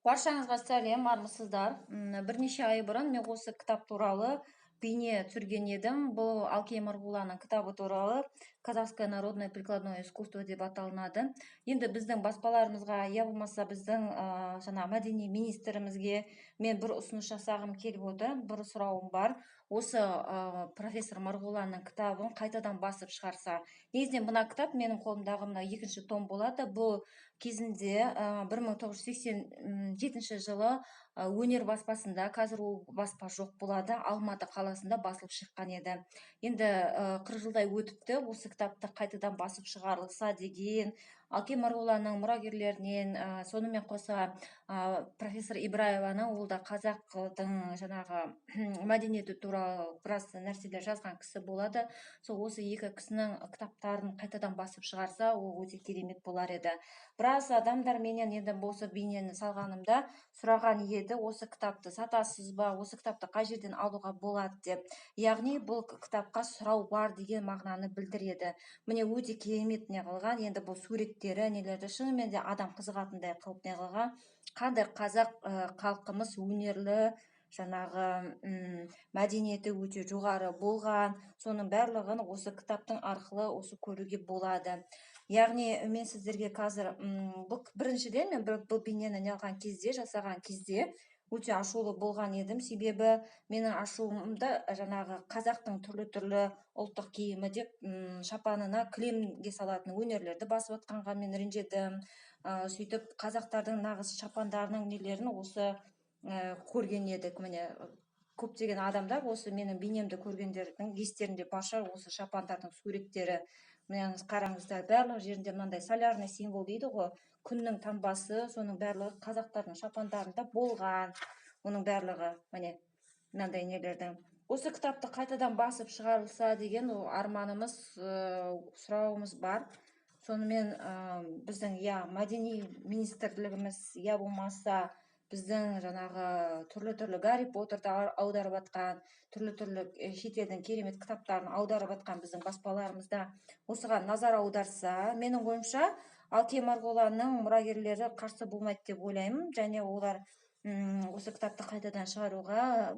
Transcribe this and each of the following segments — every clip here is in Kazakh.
Баршаңызға сәлем, армысыздар! Бірнеше ай бұрын мен осы кітап туралы бейне түсірген едім. Бұл Алкей Марғұланның кітабы туралы, «Казахское народное прикладное искусство» деп аталынады. Енді біздің баспаларымызға, я болмаса біздің жаңа мәдени министрімізге мен бір ұсыныс жасағым келіп отыр, бір сұрауым бар. Осы профессор Марғұланның кітабын қайтадан басып шығарса. Негізінен, мына кітап, менің қолымдағы мына екінші том болады. Бұл кезінде 1987 жылы Өнер баспасында, қазір ол баспа жоқ болады, Алматы қаласында басылып шыққан еді. Енді 40 жылдай өтіпті. Осы кітапты қайтадан басып шығарылса деген Алкей Марғұланның мұрагерлерінен, сонымен қоса профессор Ибраеваның, ол да қазақтың жаңағы мәдениеті туралы біраз нәрселер жазған кісі болады, сол осы екі кісінің кітаптарын қайтадан басып шығарса, ол өте керемет болар еді. Біраз адамдар менен енді осы бейнені салғанымда сұраған еді: «Осы кітапты сатасыз ба? Осы кітапты қай жерден алуға болады?» – деп. Яғни бұл кітапқа сұрау бар деген мағынаны білдіреді. Міне, өте керемет не қылған. Енді бұл суреттері, нелерді шынымен де адам қызығатындай қылып не қылған. Қандай қазақ халқымыз өнерлі, жаңағы мәдениеті өте жоғары болған, соның барлығын осы кітаптың арқылы осы көруге болады. Яғни мен сіздерге қазір бұл, біріншіден, мен бұл бейнені не қылған кезде, жасаған кезде өте ашулы болған едім. Себебі менің ашуымды жаңағы қазақтың түрлі түрлі ұлттық киімі деп шапанына кілемге салатын өнерлерді басып жатқанға мен ренжідім. Сөйтіп қазақтардың нағыз шапандарының нелерін осы көрген едік. Міне, көптеген адамдар, осы менің бейнемді көргендердің естерінде бар шығар осы шапандардың суреттері. Міне, қараңыздар, барлық жерінде мынандай солярный символ дейді ғой, күннің таңбасы, соның барлығы қазақтардың шапандарында болған. Оның барлығы, міне, мынандай нелердің. Осы кітапты қайтадан басып шығарылса деген ол арманымыз, сұрауымыз бар. Сонымен біздің, иә, мәдени министрлігіміз, я болмаса біздің жаңағы түрлі түрлі Гарри Поттерді аударып жатқан, түрлі түрлі шетелдің керемет кітаптарын аударып жатқан біздің баспаларымызда осыған назар аударса, менің ойымша, Алкей Марғұланның мұрагерлері қарсы болмайды деп ойлаймын және олар осы кітапты қайтадан шығаруға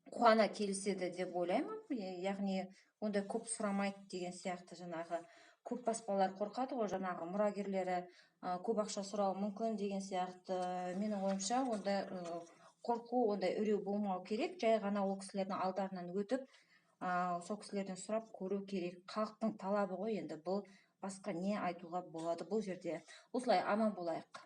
қуана келіседі деп ойлаймын. Яғни ондай көп сұрамайды деген сияқты. Жаңағы көп баспалар қорқады ғой, жаңағы мұрагерлері көп ақша сұрауы мүмкін деген сияқты. Менің ойымша, ондай қорқу, ондай үреу болмау керек. Жай ғана ол кісілердің алдарынан өтіп, сол кісілерден сұрап көру керек. Халықтың талабы ғой енді бұл, басқа не айтуға болады бұл жерде? Осылай, аман болайық.